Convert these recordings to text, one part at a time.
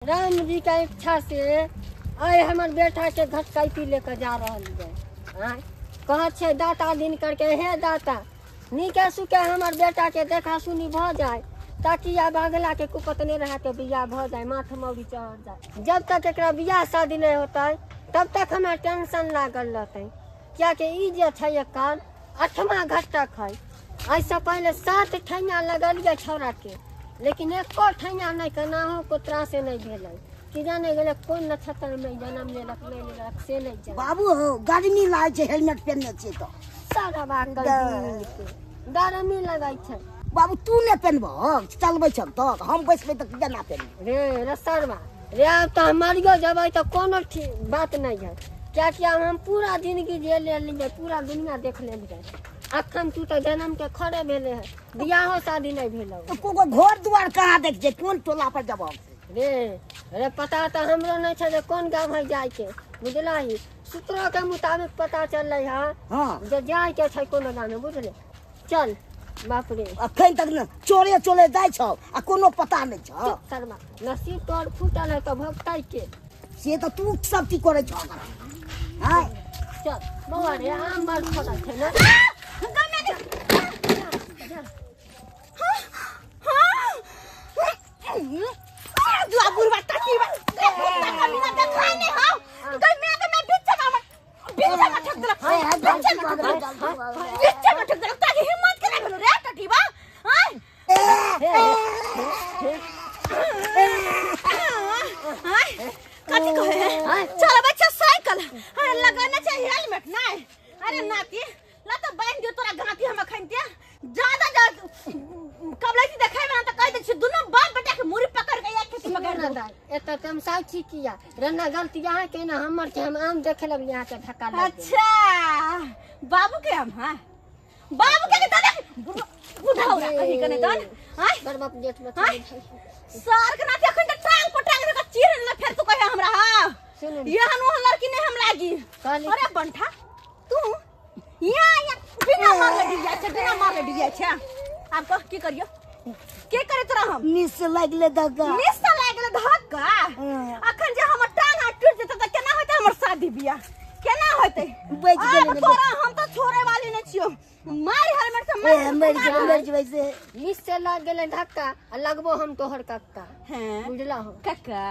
राम जी का इच्छा से आइ हमर बेटा के घटकैती लेकर जा रहल है। कह छे दाता दिन करके, हे दाता नीके सुके हमर बेटा के देखा सुनी भ जाए, ताकि आब अगला के कुपत नहीं रहा के बियाह भ जाए, माथ मौरी चढ़ जाए। जब तक एकरा बियाह शादी नहीं होता है तब तक हमें टेंशन लागल रहते, कियाकि ई जे छै एकर 8वां घटक है। ऐसे पहले 7 ठैया लगलिए छौड़ा के, लेकिन एको ठैया नहीं केनाहो कोतरा से नहीं भेलै, कि जाने गेलै कोन नक्षत्र में जन्म लेलक नहीं लेलक से नहीं जाने। बाबू हो गर्मी लागै छै, हेलमेट पहिनने छियै तऽ सारा बात गर्मी लगै छै। बाबू तू नहि पहिनबह, चलबै छह तऽ हम बैसबै तऽ केना पहिनबै? रे रसरवा रे, आब तऽ हम मरियो जेबै तऽ कोनो बात नहीं है, कियाकि आब हम पूरा जिंदगी जे लेलियै, पूरा दुनिया देख लेलियै। अखन तू तऽ जन्म के खड़े भेले है, बियाहो शादी नहीं भेल। को घर दुआर कहाँ देख छै, कोन टोला पर जब रे? रे पता तऽ हमरो नहीं छै जे कोन गाँव है जाय के, बुझलही? सूत्रों के मुताबिक पता चललै है हाँ जे जाय के छै कोनो गाँव में, बुझले? चल बाप रे, अखन तक ने चोरे चोरे जाइ छौ आ कोनो पता नहीं छौ। शर्मा नसीब तोर फूटल है तऽ भोगतै के, से तऽ तू सब की करै छौ। हाँ चल बौआ रे, आम बड़ फड़ल छै ने। कथी कहे है? चल बच्चा साइकिल अरे लगाना चाहिए हेलमेट नहीं। अरे नाती ला तो बांध दियो तोरा गांठी, हम अखन ते ज्यादा कबलै छी देखै में त कह दै छी दुनू बाप बेटा के मुरी पकड़ के एक खेती पकड़ दे। एत त हम साक्षी किया रन्ना गलती अहाँ के ना हमर के, हम आम देखे लगलियै अहाँ के धक्का लग गेल। अच्छा बाबू के आम, हां बाबू के दादा बुढ़ावरा कहीं कने तन हां बड़ बाप जेठ में सार के नाती अखन त टांग पर टांग के चीर न फेर तू कहे हमरा। हां यहन ओहन लड़की नहीं हम लागी। अरे बंठा तू यहाँ यहाँ बिना मारले डिग जाइ छै, बिना मारले डिग जाइ छै। आब कह की करियो, के करे तोरा? हम निस लागले धक्का, निस लागले धक्का। अखन जे हमर टांग हाथ टूट जेतै त केना होतै हमर शादी बियाह, केना होतै? बच गेलै तोरा, हम त छोड़े वाली नै छियो। मार हेलमेट से मार, मर जेबै मर जेबै से। निस से लाग गेलै धक्का आ लगबो हम तोहर कक्का, बुझला हो कक्का?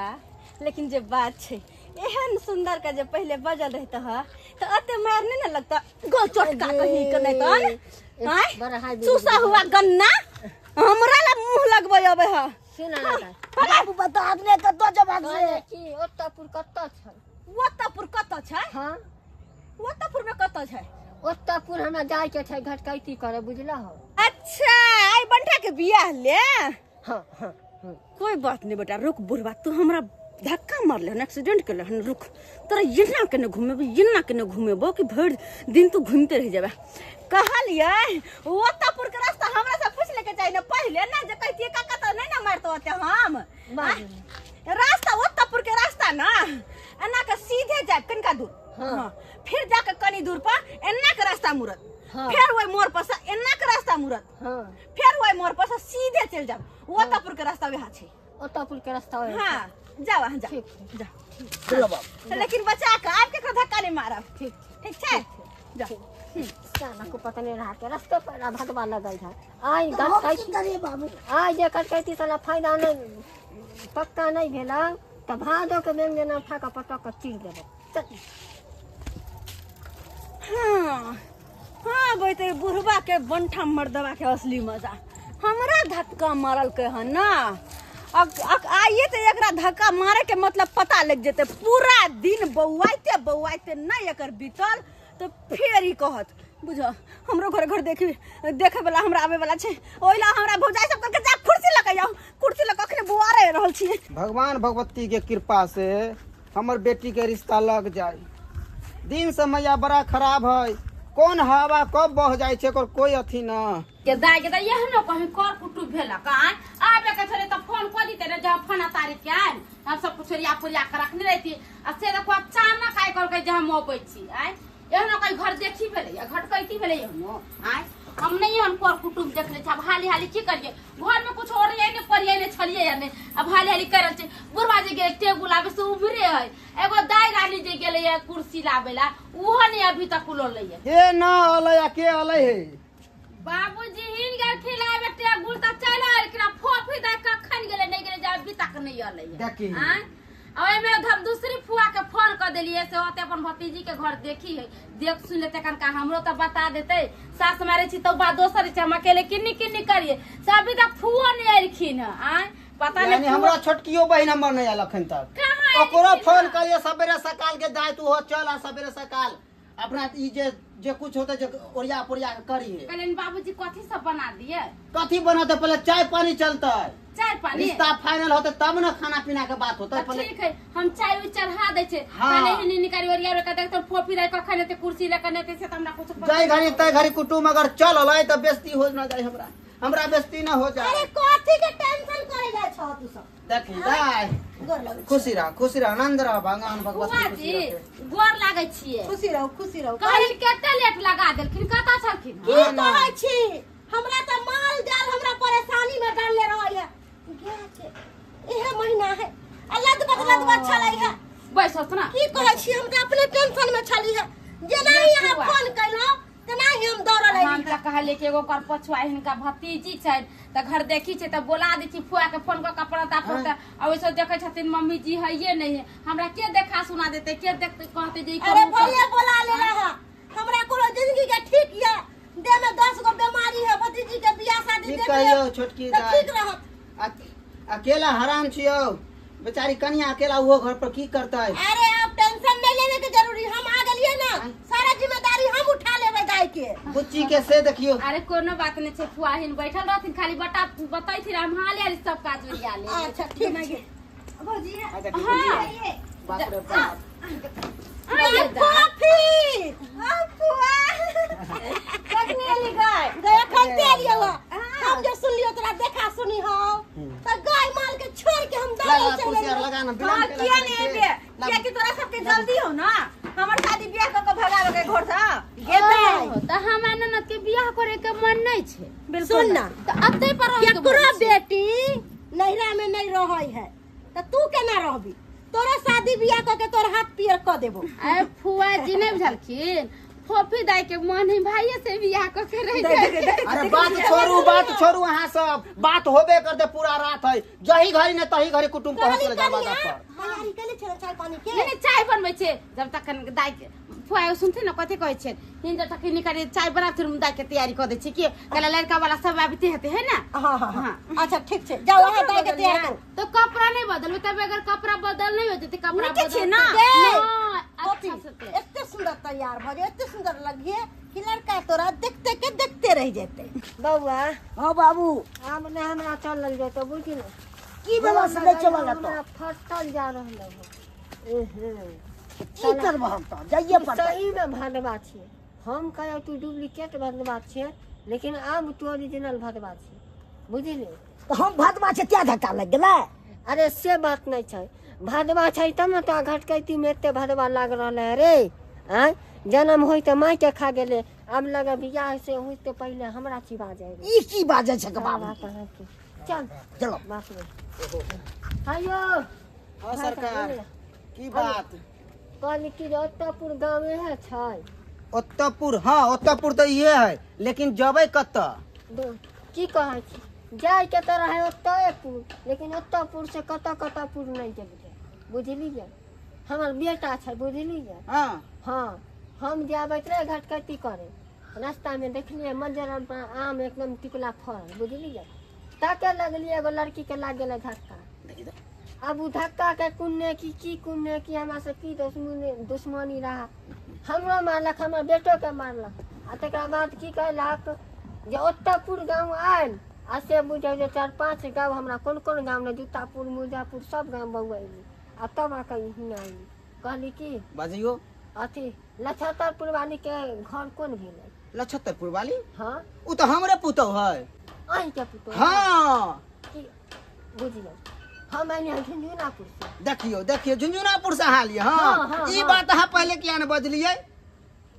लेकिन जे बात छै एहन सुंदर का जे पहले बजल रहता है तो अते मार नहीं ना लगता, गोल चटका कहीं के नहीं तन। हां चूसा हुआ गन्ना हमरा ला मुंह लगबै अबै है। सुना ना बाबू बता आदमी कत जवाब से की ओतपुर कत छै? ओतपुर कत छै? हां ओतपुर में कत छै? ओतपुर हमरा जाय के छै घटकैती करे, बुझला हो? अच्छा आई बंठा के बियाह ले। हां हां कोई बात नहीं बेटा, रुक बुढ़वा तू हमरा धक्का मारले हन, एक्सीडेंट केले हन, रुक तोरा एना के ने घुमेबो, एना के ने घुमेबो कि भरि दिन तू घूमते रह जेबे। कहलियै ओतपुर के रास्ता हमरा से पूछ लेके चाही ने पहिले ना, जे कहतियै काका त नहीं ना मारतो ओते हम रास्ता ओतपुर के रास्ता ना एना के सीधे जाय कनिका दूर, हां फिर जाके कनी दूर पर एना के रास्ता मुड़त, फिर ओहि मोड़ पर से एना के रास्ता मुड़त, हां फिर ओहि मोड़ पर से सीधे चलि जाब, ओतपुर के रास्ता वएह छै। ओतपुर के रास्ता हां जाओ अहाँ जाओ जा, चलो बाबू, लेकिन बचा के आप केकरो धक्का नहीं मारब, ठीक ठीक छै? जा साला को पता नहीं रहा के रास्ते पर भगवा लगल है। आई घटकैती बाबू, आई जे कटकैती साला फायदा नहीं, पक्का नहीं भेला त भादो के बेंग जेना उठा के पटक के चीर देबो। चल हां हां बैते बुढ़वा के बंठा मर्दवा के असली मजा हमरा धक्का मारल के हन ना। आइए तो एकरा धक्का मारे के मतलब पता लग जेते, पूरा दिन बौआइते बौआइते नहीं एकर बीतल तो फेर ही कहत बुझ हमरो घर घर देखे देखे वाला हमरा आवे वाला छै, ओइला हमरा भौजाई सब करके जा कुर्सी लग जाओ, कुर्सी लग अखने बौआ रहल छी। भगवान भगवती के कृपा से हमर बेटी के रिश्ता लग जाए। दिन समय बड़ा खराब है, कौन हवा कब बह जाए छै एकर कोई अथी न के दाय के दाय एहनो कहीं कर कुटु भेला का आबे के छले त फोन क दीते ने, जब फोन तारीख के आयल हम सब कुछ रिया पुरिया के रखने रहती आ से देखो अचानक आइ कहलकै जे हम अबै छी। आइ एहनो कहीं घर देखी भेलै या घटकैती भेलै एहनो? आइ हम नहीं हम कर कुटुंब देख ले अब हाली हाली की करिए घर में कुछ और नहीं परिये नहीं छलिए या नहीं अब हाली हाली कर रहल छै। बुढ़वा जे गेलै टेबुल आबे से उभरे है एगो दाई रानी जे गेलै है कुर्सी लाबे ला उहो नहीं अभी तक उललै है। के न अलै आ के अलै है? बाबूजी हिन गेलखिन लाबे टेबुल त चल आएलखिन आ फोफी दाई कखन गेलै नहीं गेलै जे अभी तक नहीं अलै है। देखी। आँय? आ ओहिमे हम दूसरी फुआ के फोन कर देलियै से होते अपन भतीजी के घर देखी है देख सुन लेते कनका हमरो तो बता देते सास मारे छी तो बात दोसर छै हम अकेले किन्नी किन्नी करिए से अभी तक फुओ नहीं एलखिन है। आँय पता यानी नहीं हमरा छोटकियो बहिन हमर नहीं आयल अखन तक। कहाँ ओकरो एलखिन फोन हँ? करिए सवेरे सकाल के दाय तू हो चल आ सवेरे सकाल अपना ई जे जे कुछ होते जे ओरिया पोरिया के करिए। कहलियनि बाबूजी कथी सब बना दिए? कथी बनाते पहले चाय पानी चलते चाय पानी रिश्ता फाइनल होते तब न खाना पीना के बात होते तऽ पहले। ठीक है हम चाय उई चढ़ा दै छै। हाँ। पहले ही निकाली ओरिया ओरिया के देखते फोफी दाई कखन एते कुर्सी लऽ के नहि एतै से तऽ हमरा कुछ पता जाय घड़ी तय घड़ी कुटुम अगर चल अलै त बेइज्जती हो न जाय हमरा हमरा बेइज्जती न हो जाए। अरे कथी के टेंशन करे जाय छह तू सब? देखी दाय गोर लगै छी। खुशी रह खुशी रह आनंद रह भगवान भगवती फुआ खुशी जी रखे। गोर लागै छियै। खुशी रहू खुशी रहू। कहलिन कते लेट लगा देलखिन कतऽ छलखिन? की हाँ ना। कहै छी हमरा तऽ माल जाल हमरा परेशानी में डालले रहै है। गाय के इहे महीना है आ लदबद लदबद छलै है। बैसत ना की कहै छी हम तऽ अपने टेंशन में छली है। जेना ही अहाँ फुआ। फोन केलहुँ तेना ही हम दौड़ल हम अयली। तऽ कहलियै कि एगो कर पछुआ हिनका भतीजी छै तऽ घर देखी छै तऽ बोला दै छी फुआ के फोन कऽ कऽ अपना तऽ अपन तऽ आ ओहिसँ देखै छथिन मम्मी जी हइये नहि है हमरा के देखा सुना देतै के देखतै कहतै जे ई अरे करू, भैया बोला ले रहा हमरा कोनो जिंदगी के ठीक ये देह में 10 गो बीमारी है भतीजी के बियाह शादी की देख कहियौ लेब छोटकी तऽ दाय ठीक रहत। अकेला हराम छियौ बेचारी कनिया अकेला उहो घर पर की करतै? अरे आप टेंशन नहीं लेने के जरूरी हम आ गेलिए ना सारा जिम्मेदारी हम उठा लेबै दाई के। बुच्ची के से देखियो। अरे कोनो बात नहीं छै फुआ हिन बैठल रहथिन खाली बता बतैथिन हम हाले हाले सब काज ओरिया लेबै। अच्छा ठीक छै भौजी। अच्छा, ठीक हाँ। छै। बाप रे बाप। आइए दाय। कॉफी फुआ कखनी एली गाय? गया खलते एलियो हम जो सुनलियो तोरा देखा सुनी हो त गाय माल के छोड़ के हम लगा दौड़ल चल कुर्सी आर एलियो। लगा ना बिना हाँ, केला किया करै नहीं छै। एबे? किया कि तोरा सबके जल्दी हो ना हमर शादी बियाह क के भगावे के घर से गेबै ओ, तऽ हमरा ननद के बियाह करे के मन नहीं छै। सुन ना तऽ अतै पर रहै के केकरो मन छै। बेटी नैहरा में नहीं रहै है त तू केना रहबी? तोरा शादी बियाह क के तोर हाथ पियर क देबो। अरे फुआ जी नहीं बुझलखिन फोफी दाई के मन है भाइये से बियाह क के रह जाए। अरे बात छोड़ू अहाँ सब बात होबे करते पूरा रात है जही घड़ी ने तही घड़ी कुटुम पहुंच गेलै दरवाजा पर। तैयारी केले छलै चाय पानी के? नहीं नहीं चाय बनबै छै जब तक दाई के फुआ सुनथिन ना कथी कहै छै हिन जब तक निकाली चाय बनाथिन दाई के तैयारी क दै छै कि कल लड़का वाला सब आबिते हेतै है ना। हाँ हाँ हाँ। हाँ अच्छा ठीक छै जाओ अहाँ दाई के तैयार करू। तो कपड़ा नहीं बदलबै तब अगर कपड़ा बदल नहीं हो जेतै कपड़ा नीके छै बदल ना? अच्छा से ते। एते सुंदर तैयार भ जाए एते सुंदर लगिए कि लड़का तोरा देखते के देखते रह जेते। बौआ। हाँ बाबू। आब ने हमरा चलल जेतौ बुझली ने। की व्यवस्था नहीं चलल जेतौ? हमरा फटल जा रहल है। की करब हम तऽ जाइए पड़तै। सही में भदवा छियै हम कहै तू डुप्लीकेट भदवा छियै लेकिन आब तू ओरिजिनल भदवा छियै बुझली। तऽ हम भदवा छै त्या धक्का लागि गेलै? अरे से बात नहीं छै भदवा छै तब ने तोरा घटकैती में एते भदवा लाग रहल है रे। आँय जन्म होय तऽ माय के खा गेलै आब लगे बियाह से होय तऽ पहिले हमरा चिबा जाय। ई की बाजै छै के बाबू? चल चलो बाप रे। आयो। हाँ सरकार की बात? कहली कि ओतपुर गाँव है छै। ओतपुर? हाँ ओतपुर तऽ इहे है लेकिन जबै कतऽ? की कहै छी जाय के तऽ रहै ओतएपुर लेकिन ओतपुर से कतऽ कतऽ पुर नहीं गेलियै बुझलियै। हमर बेटा छै बुझलियै। हाँ हाँ हम जाबैत रहे घटकैती करे रास्ता में देखलियै मंजर आम एकदम टिकला फड़ल बुझलियै। ताके लगलियै एगो लड़की के लाग गेलै धक्का। अब उ धक्का के कुन्ने की कुन्ने की हमरा से की दुश्मनी रहा हमरो मारलक हमर बेटो के मारलक। आ तकरा बाद की कहलक जे ओतपुर गाँव आयल आ से बुझौ जे 4-5 गाँव हमरा कोन कोन गाँव ने जूतापुर मुजापुर सब गाँव बौआइली आ तब आके हियाँ अयली। कहली की बजियो अथी लछतरपुर वाली के घर कोन भेलै? लछतरपुर वाली? हाँ उ तऽ हमरे पुतहु है। अहीं के पुतहु? हाँ की बुझलियै हम अयली हँ झुनझुनापुर से। देखियो देखियो झुनझुनापुर से अहाँ लियै। हाँ हाँ, ई हाँ। बात अहाँ पहिले किया ने बजलियै?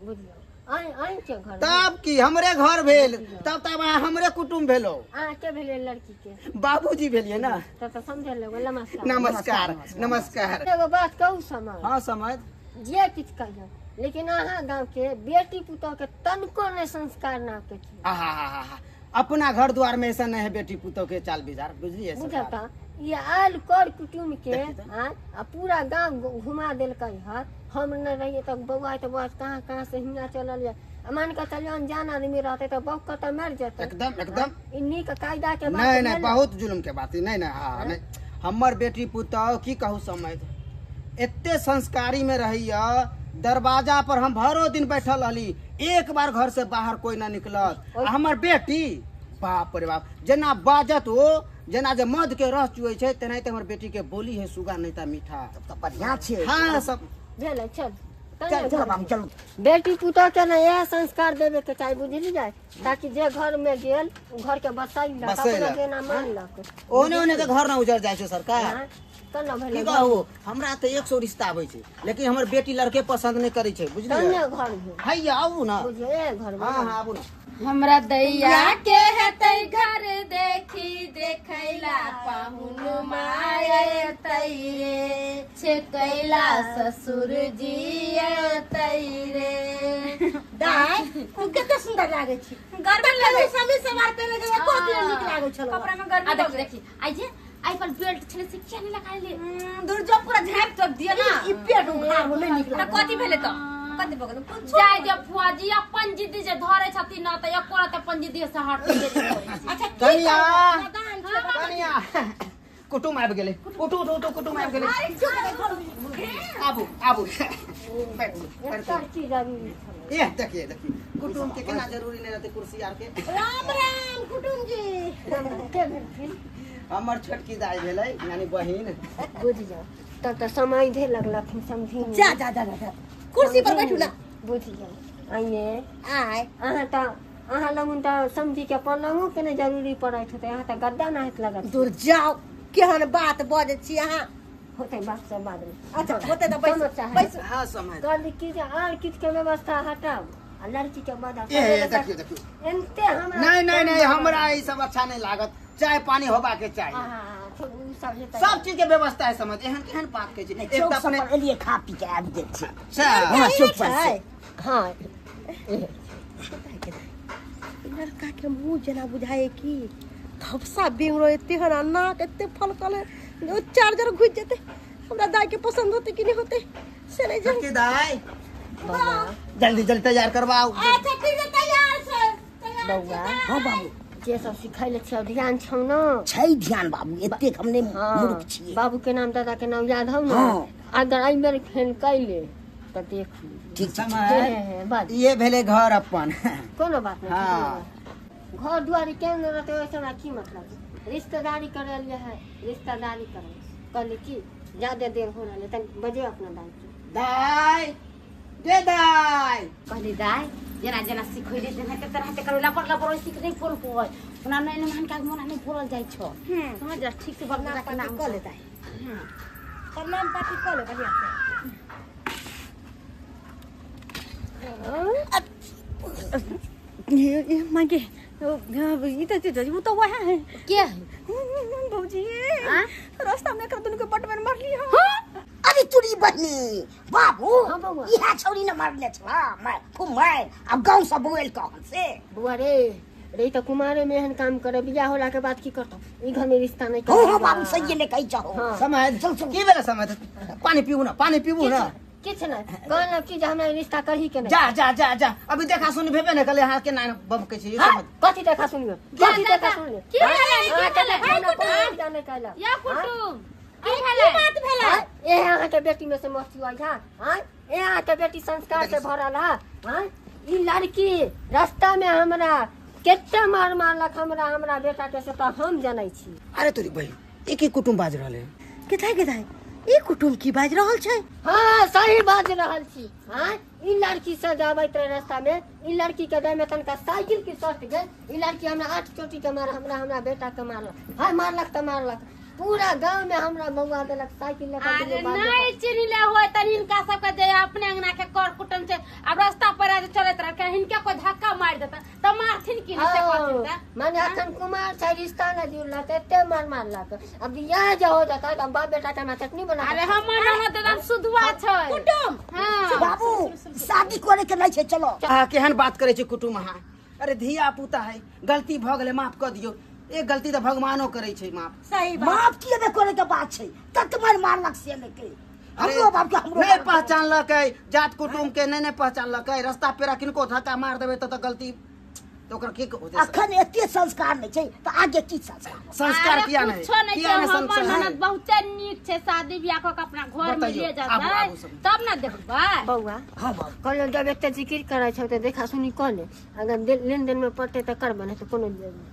बुझलियै आइ आइ के घर तब की हमरे घर भेल, तब तब अहाँ हमरे कुटुम्ब भेलो। अहाँ के भेलियै लड़की के? बाबूजी भेलियै ना। तब तऽ समझ लेबै। नमस्कार। नमस्कार नमस्कार। एगो बात कहू समझ? हाँ समझ। जे किछु कहियौ, लेकिन अहाँ गाँव के बेटी पुतोह के तनको नहि संस्कार नाम के छी। आहा, अपना घर द्वार में ऐसा नहीं है बेटी पुतोह के चाल बिजार, बुझलियै बुझल सरकार? तऽ ई आयल कर कुटुम्ब के देखी तऽ। आ पूरा गाँव घुमा देलकै हँ। हम नहि रहियै तऽ बौआ तऽ बौआ कहाँ कहाँ से हियाँ चलल ये। आ मान कऽ चलियौ अनजान आदमी रहतै तऽ बौक कऽ तऽ मरि जेतै। एकदम एकदम। ई नीक कायदा के बात नहीं नहीं, भेलै। बहुत जुल्म के बात है। नहीं नहीं, हाँ नहीं, हमर बेटी पुतोह की कहू समझ, एते संस्कारी में रहिय, दरवाजा पर हम भरो दिन बैठल रहली, एक बार घर से बाहर कोई ना निकलत। आ हमर बेटी बाप रे बाप, जेना बाजत ओ जेना जे मध के रस चुए छै तेनाहिते हमर बेटी के बोली है सुगा नहीं ता मीठा। तब तऽ बढ़िया छै। हाँ सब भेलै, चल चल चल बाबू चलू। बेटी पुतोह के ने इएह संस्कार देवे के चाही, बुझली जाय, ताकि जे घर में गेल उ घर के बसैलक, अपना बसैलक। जेना मानलक। ओने ओने के घर ना उजर जाइ छै सरकार। हाँ, केना की भेलै? कहू, हमरा तऽ 100 रिश्ता आबै छै, लेकिन हमर बेटी लड़के पसंद नहीं करै छै, बुझलियै? कन्ने घर भेल? हैया आबू ना। बुझियौ ए घर हाँ हाँ आबू ना। हमरा दैया के हेतै घर देखी देखैला पाहुन मायतै रे, छेकैला ससुर जी अतै रे। दाय तू कते सुंदर लागे छी। गर्मी लगे। समी सवार पहिने के एको दिन नीक लागे छलो। कपड़ा में गर्मी आ देखी लगे। देखी आई जे आई पर बेल्ट छले से किया नहीं लगा ले? दुर्जो पूरा झाँप तोप दिया ना। ई पेट उघार हो नहीं नीक तऽ लागे। कथी भेलै तऽ कथी भऽ गेलै? कुछो। जाय जे फुआ जी अपन जिद्दी जे धरे छथिन ना तऽ एको रात अपन जिद्दी से हट के नहि करै छै। अच्छा कनिया मदान छै। कनिया, कुटुम आबि गेलै। उठू उठू उठू, कुटुम आबि गेलै। आबू आबू, बैठू बैठू। एकर की जरूरी छलै? ए देखिए देखिए, कुटुम के केना जरूरी नहीं रहते कुर्सी आर के। राम राम कुटुम जी। के भेलखिन? हमर छोटकी दाई भेलै, यानी बहिन। बुझि जाओ तब तऽ समय धे लगलखिन समझी। जा जा जा जा, कुर्सी पर बैठू ना। बुझि जाओ आइए। आय अहाँ तऽ अहाँ लगुन तऽ समझी के पलंगो के नहि जरूरी पड़ैत होतै, अहाँ तऽ गद्दा नहाइत लगत। दूर जाओ, केहन बात बजै छी अहाँ। होतै बात सब बाद में। अच्छा होतै तऽ बैसू समझ चाहे। बैसू। हाँ समय। कहली कि जे आर किछु के व्यवस्था हटाउ आ लड़की के मदद। ए देखियो देखियो। एनते हमरा नहीं नहीं नहीं, हमरा ई सब अच्छा नहीं लागत। चाय पानी होबा के चाही। हाँ, उ सब हेतै। सब चीज के व्यवस्था है समझ, एहन केहन बात कहै छी? एक चौक तऽ सब अपने पर एलियै खा पी के आबि गेल छी। अच्छा। हाँ चौक पर से। हाँ लड़का के मुंह जेना बुझाए कि धपसा बेंगरो एते हन आ नाक एते फलकल है जे ओ चार्जर घुसि जेतै। हमरा दाय के पसंद होतै कि नहीं होतै से नहीं जान। छोटकी दाई जल्दी जल्दी तैयार करवाओ। अच्छा ठीक है, तैयार छै तैयार छै। बौआ। हाँ बाबू। जे सब सिखैले छियौ ध्यान छौ न? छै ध्यान बाबू, एतेक हम नहि मूर्ख छियै। बाबू के नाम दादा के नाम याद हौ न? हाँ। अगर एहि बेर फेन कैले तऽ देख ली। ठीक छै। समय हे, हे, बाज। ये भेलै घर अपन। कोनो बात नहीं। हाँ। घर दुआरी केहन रहतै ओहिसँ हमरा की मतलब? रिश्तेदारी करे लिए है, रिश्तेदारी करे कहली कि ज्यादा देर हो रहलै तनि बजे अपना दाई के। दाई गे दाई। कहली दाय जेना जेना सिखैले तेनाहिते तेनाहिते करू, लपड़ लपड़ सीख नहीं बोल कोइ ओना नहीं मान के मोना नहीं बोलल जाइ छौ, समझ जा ठीक से बाबू के नाम कऽ ले दाय, प्रणाम पाती कऽ ले बढ़िया से। माँ के ई तऽ ओ तऽ वएह है। के है? भौजी आँ? रास्ता में एकरा दुनू के बट में मारली हँ। अरे तुरी बहिनी बाबू, हाँ बौआ। इहा छौरी ने मारले छला, मार खूब मार, अब गाँव से बोल कहन से। बौआ रे रे, तऽ कुमारे में एहन काम करे, बियाह होला के बाद की करतौ? ई घर में रिश्ता नहीं हो हो बाबू सही ने कही चाहो। हाँ। समय चल चल। की भेलै समय? पानी पीबू ना, पानी पीबू ना। किछु नहि कहलक कि जे हमरा रिश्ता करही के नहीं। जा जा जा जा, अभी देखा सुनी भेबे नहीं कले, यहाँ के ना बम के छी समझ। कथी देखा सुनियो, कथी देखा सुनियो? की भेलै? की भेलै? जाने कहलक या कुटुम की भेलै? बात भेलै? ए अहाँके बेटी में से मस्ती आई हा? आँय, ए अहाँके बेटी संस्कार से भरल हा? आँय, ई लड़की रास्ता में हमरा कते मार मारलक हमरा हमरा बेटा के से तऽ हम जनै छी। अरे तोरी बहिन, एक ही कुटुम बाज रहल है। केथाय केथाय ई कुटुम की बाजि रहल छै? हाँ सही बाज रहल छी। हाँ ई लड़की से जाबैत रहे रास्ता में, ई लड़की के देह में तनका साइकिल की सट गेल, ई लड़की हमरा 8 चोटी के मार हमरा हमरा बेटा के मारलक। हाँ मारलक तऽ मारलक, पूरा गांव में हमरा बौआ देलक साइकिल लगा अरे नहीं चिन्हले होय त हिनका सबके जे अपने अंगना के कर कुटुम छै अब रास्ता पर आज चलैत रह हिनका कोई धक्का मार देता त मारथिन की नहीं से कहथिन त माने अखन कुमार छै रिश्ता न जुड़लक एते मार मारलक। अब बियाह जे हो जाता त बाप बेटा के चटनी बना। अरे हमर ननद एकदम सुधुआ छै कुटुम। हां बाबू शादी करे के नहीं छै चलो। अहाँ केहन बात करे छी कुटुम अहाँ? अरे धिया पुता है गलती भ गेलै माफ क दियौ। एक गलती तो भगवानो करे छै माफ। सही बात। माफ किए ने करे के बात छै तत मार मारलक से ने के हमरो बाप के हमरो नहीं पहचानलकै जात कुटुम के नहीं नहीं पहचानलकै रास्ता पेरा किनको धक्का मार देबै त गलती तो ओकर की होतै? अखन एते संस्कार नहीं छै त आगे की संस्कार? संस्कार किया नहीं? कुछो नहीं छै। हमर ननद बहुत नीक छै शादी बियाह क के अपना घर में ले जातै तब ना देखबै बौआ। हां बाबू कहलो जब एते जिक्र करै छौ त देखा सुनी क ले अगर लेन देन में पड़तै त करबै नहीं त कोनो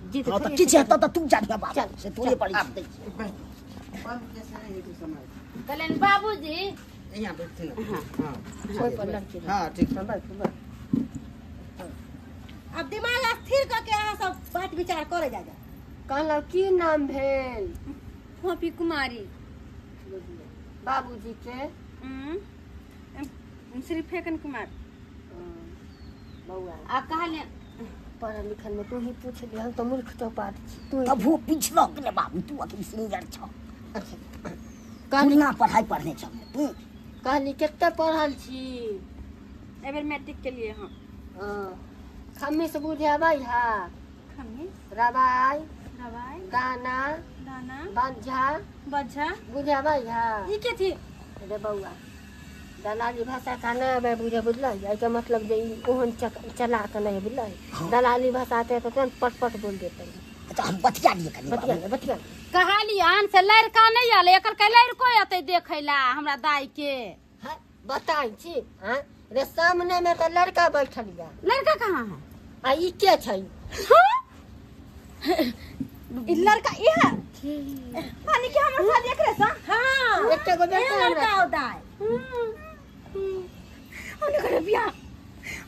जीत हां त किछ हेतौ त तू जानिहे बाबू से तोरे पड़ी छै। बंद कैसे नहीं हेतै समय कहलन बाबूजी यहाँ बैठथिन। हां कोई पर लड़की। हां ठीक बैठ बैठ। अब दिमाग स्थिर करके अहाँ सब बात विचार करे जा जा। कहलौ की नाम भेल? फोपी कुमारी। बाबूजी के श्री फेकन कुमार। बौआ आ कहले पढ़ल लिखल में तू ही पूछ ले हम तो मूर्ख चौपाट छी। तू तब वो पिछलो के बाबू तू अखन सिंगर छ। अच्छा कहली पढ़ाई पढ़ने छ तू। कहली कते पढ़ल छी? एबेर मैट्रिक के लिए। हां खम्मी से बुझाबै हा? खम्मी रबाई रबाई दाना दाना बज्झा बज्झा बुझाबै हा? ई के थी? रे बौआ दलाली भाषा का ना आबै बुझे बुझलै? एहिके मतलब जे ई ओहन चला के नहीं बुझलै। दलाली भाषा आते तो तुरंत पट पट बोल देते। अच्छा हम बतिया लिए कनी बतिया बतिया। कहली आन से लड़का नहीं आले एकर के लड़को अतै देखैला हमरा दाई के। हां बताई छी। हां रे सामने में तो लड़का बैठल या। लड़का कहाँ है? आ ई के छै? ई लड़का ई है माने कि हमर शादी एकरे सा? हां एकटा गो बेटा लड़का हो दाई। हम करे बियाह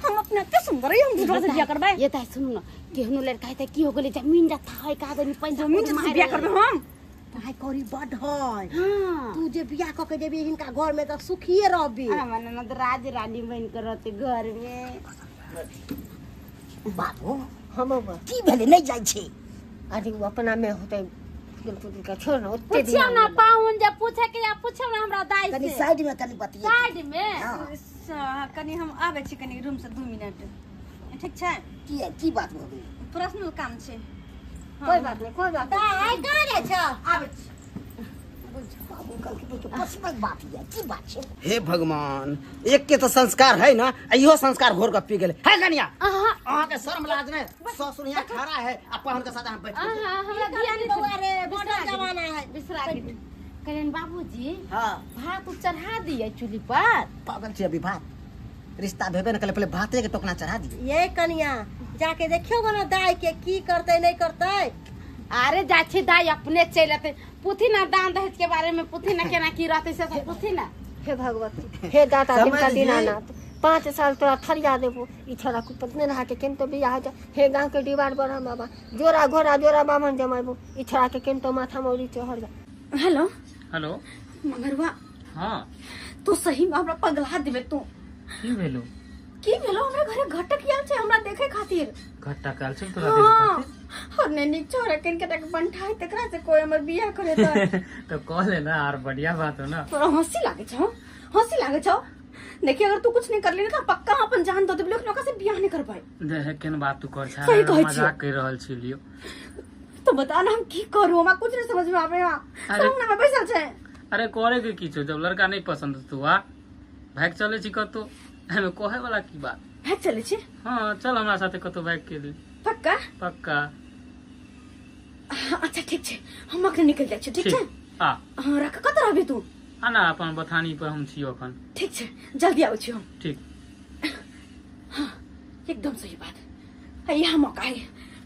हम अपना के सुंदर हम दूसरा से बियाह करबै। ये ताई सुनु न केहनो लड़का है त की हो गेलै जमीन जथा है का आदमी पैसा जमीन जथा बियाह करबै हम। पाई कौड़ी बड है। हां तू जे बियाह क के जेबी हिनका घर में त सुखिए रहबी। हमर ननद राज रानी बन के रहते घर में। बाबू हम बौआ की भेलै नहीं जाइ छै? अरे वो अपना में होतै फुदुल फुदुल के छोड़ न ओते पूछियो ना पाहुन जे पूछे के या पूछो ना हमरा दाई से कनी साइड में कनी बतिया साइड में। कनी हम आबै छी कनी रूम से 2 मिनट ठीक छै? की की बात भऽ गेलै? पर्सनल काम छै। कोई बात नहीं कोई बात नहीं। दाई कहाँ जाइ छ? आबै छी। बाबू कहलकै कि पर्सनल बात ये की बात छै? हे भगवान एक के तो संस्कार है ना इहो संस्कार घोर के पी गेलै है कनिया। अहाँ के शर्म लाज नहीं? ससुर यहाँ खड़ा है आ पहन के साथ अहाँ बैठ गेल। हमरा ध्यान नहीं बौआ रे मॉडर्न जमाना है बिसरा गेल। कहलन बाबूजी हां भात चढ़ा दिए चूल्ही पर। पागल छी अभी भात रिश्ता भेबे न कले पहले भाते के टोकना चढ़ा दिए। ये कनिया जाके देखियो ना दाई के की करतै नहीं करतै। अरे जा छी दाई अपने चलि अतै पूछी ना दान दहेज के बारे में पूछी ना केना की रहतै से सब पूछी ना। हे भगवती हे दाता दिनका दीनानाथ 5 साल तोरा थरिया देबो ई छोरा को पत्ने रहा के केन तो बियाह हो जा। हे गांव के दीवार बढ़ा बाबा जोरा घोड़ा जोरा बामन जमाइबो ई छोरा के केन तो माथा मौरी चढ़ जा। हेलो हेलो मगरवा। हां तू सही में हमरा पगला देबे तू। की भेलो? की भेलो? हमरा घरे घटक आयल छै हमरा देखे खातिर। घटक आयल छै तोरा देखे खातिर? और नहीं नीक छोरा किन के तक बंठाई तकरा से कोई हमर बियाह करे त तो कह लेना और बढ़िया बात हो ना। तोरा हंसी लागे छौ? हंसी लागे छौ? देखिए अगर तू कुछ नहीं कर लेने त पक्का अपन जान दो देबे लेकिन ओकरा से बियाह नहीं कर पाए। देख केन बात तू कर छा मजाक कर रहल छी लियो। तो बता ना हम की करू हमरा कुछ नहीं समझ में आवे। हां सामने में बैसल छै। अरे करे के की छौ जब लड़का नहीं पसंद तू आ भाग चले छी कतो हमें कहे वाला की बात। भाग चले छी? हां चल हमरा साथे कतो भाग के दे। पक्का? पक्का। अच्छा ठीक छै हम अखन निकल जाइ छी ठीक छै? हां हां रख कत रहबी तू? आ ना अपन बथानी पर हम छी अखन। ठीक छै जल्दी आबै छी हम। ठीक। हां एकदम सही बात है यह मौका है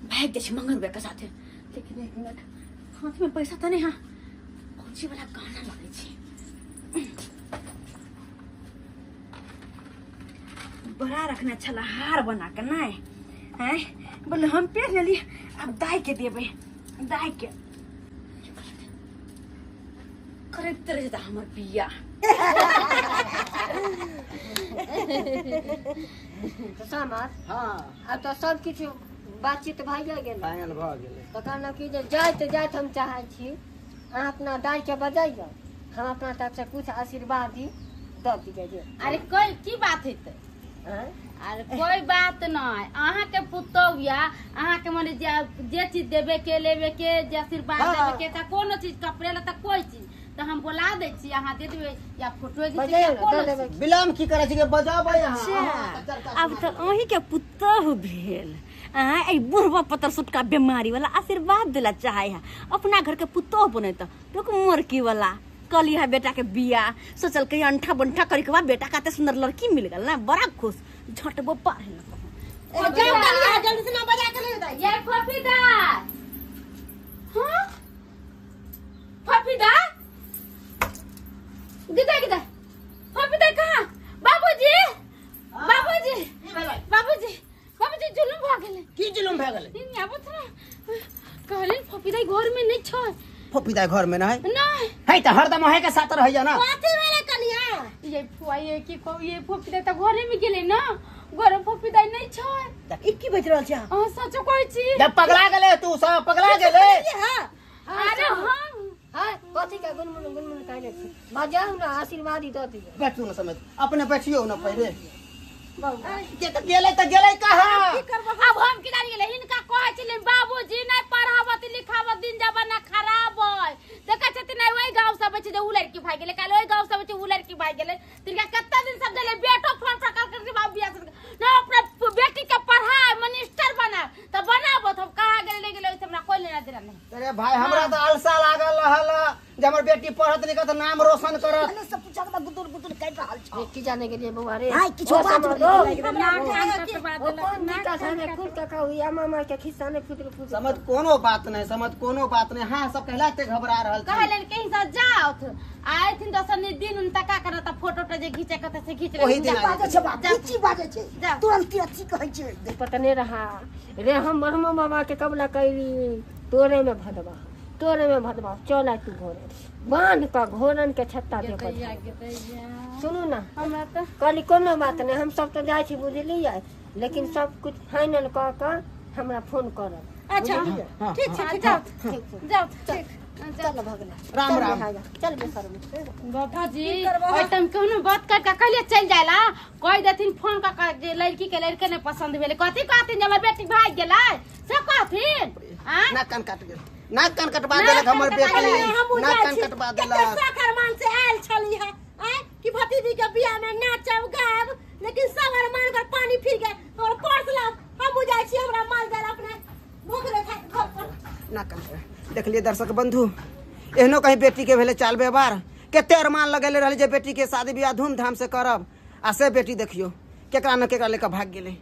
भाग जाइ छी मंगरुआ के साथे। लेकिन एक मिनट हाथ में पैसा त नहीं। हां कौन वाला गाना लगै छै बड़ा रखना छला हार बना के नहीं हैं बोले हम पेर लेली अब दाई के देबे दाई के। करैत रह जेता हमर बियाह। तऽ समाज हाँ आब तऽ सब किछु बातचीत भइए गेल। फाइनल भऽ गेलै। तऽ कहलहुँ कि जे जाइत जाइत हम चाहै छी अहाँ अपना दाइके बजैयौ, हम अपना तरफसँ कुछ आशीर्वाद दी दऽ दियै जे। अरे कोई की बात हेतै? आँय? अरे कोई बात नहीं, अहाँ के पुतोह या अहाँ के मने जे चीज देबे के लेबे के जे आशीर्वाद देबे के त कोनो चीज कपड़े ला त कोई चीज त हम बोला दै छी, अहाँ दे देबै या फोटो घीच के बजैयौ ने, कोनो दऽ देबै। चीज। विलम्ब की करै छी के बजाबै अहाँ। अच्छा, आब तऽ अहीं के पुतोह भेल। अहाँ एहि बुढ़वा पतर सुटका बीमारी वाला आशीर्वाद देला चाहे है अपना घर के पुतोह बनेत। रुक मोरकी वाला कल है बेटा के बियाह सोचल के अंठा बंठा करे के बाद बेटा का सुंदर लड़की मिल गल ना, बड़ा खुश झटबो पार है ना। जाओ कलिया जल्दी से ना बजा के ले दाई। ये फफीदा, हां फफीदा गिदा गिदा फफीदा कहां? बाबूजी बाबूजी बाबूजी बाबूजी जुलुम भ गेलै। की जुलुम भ गेलै? नहीं आबत ना कहलिन फफीदा घर में नहीं छ। फफीदा घर में नहीं? नहीं है त हरदम है के साथ रहैया ना। कथी भेलै कनिया? ये फुआ ये की कहू, ये फफीदा त घरे में गेलै ना, घर में फफीदा नहीं छ। ई की बज रहल छै? अहाँ सच कहै छी। जब पगला गेलै तू सब पगला गेलै। हां अरे हम हां कथी के गुनमुन गुनमुन कहले छी? बजाउ ना आशीर्वाद दऽ दियौ। बैठू ना समझ अपने बैठियो ना पहिले। के त गेलै त गेलै कहाँ? अब हम की जानी गेलै, हिनका कहै छलिन बाबूजी नहीं पढ़ावत लिखावत दिन जमाना खराब है। देखै छथिन नहीं ओहि गांव सब छै जे उ लड़की भागि गेलै, काल्हि ओहि गांव सब छै उ लड़की भागि गेलै। तिनका कते दिन सब देलै बेटो फोन पर कर करके बाबू बियाह ना अपना बेटी के पढ़ाय मिनिस्टर बना त बनाबत। हम कहाँ गेलै ले गेलै ओइसे हमरा कोई लेना देना नहीं। अरे भाई हमरा त अलसा लागल रहल जे हमर बेटी पढ़त लिखत नाम रोशन करत। अने सब पूछा के गुदुर गुदुर कर रहल छ। की जाने गेलियै बौआ रे? हाय किछो बात कोन दिक्कत है? खुद के कहू या मामा के खिस्सा ने फुदर फुदर। समझ कोनो बात नहीं, समझ कोनो बात नहीं। हां सब कहला ते घबरा रहल छी। कहलन कहीं से जाओ आए थिन दसनी दिन उन तका करत फोटो टे जे घीचे कते से घीच ओही दिन बाजे छै बाप की बाजे छै तुरंत अथी कहै छै। पतने रहा रे हम ब्रह्मा बाबा के कबला कैली तोरे में भदवा तोरे में भदवा चल आ तू घोरे बांध का घोरन के छत्ता दे पर। सुनू ना हमरा त कहली कोनो बात नहीं, हम सब तो जाइ छी बुझलियै, लेकिन सब कुछ फाइनल कऽ कऽ हमरा फोन करब। अच्छा ठीक छै, ठीक जाओ जाओ ठीक चल भऽ गेलै। राम राम। चल बेसर में बाबूजी ओइ टाइम कोनो बात कर के कहलिए चल जाइला, कह देथिन फोन कर के जे लड़की के लड़के नहीं पसंद भेलै, कथी कहथिन जे हमर बेटी भागि गेलै से कहथिन? आँ नाक कान काट गेल, नाक कान कटवा देलक हमर बेटी, नाक कान कटवा देलक। साखर मान से आयल छली है आय कि भतीजी के बियाह में नाचब गायब, लेकिन सब अरमान पर पानी फिर गए। और पर्स ला हम जाइ छी हमरा माल जाल अपने भूख रे खाइ घर पर। नाक कान देखलिए दर्शक बंधु, एहनो कहीं बेटी के भेलै चाल व्यवहार। कते अरमान लगेले रहल जे बेटी के शादी बियाह धूमधाम से करब, आ से बेटी देखियो केकरा न केकरा लेके भाग गेलै।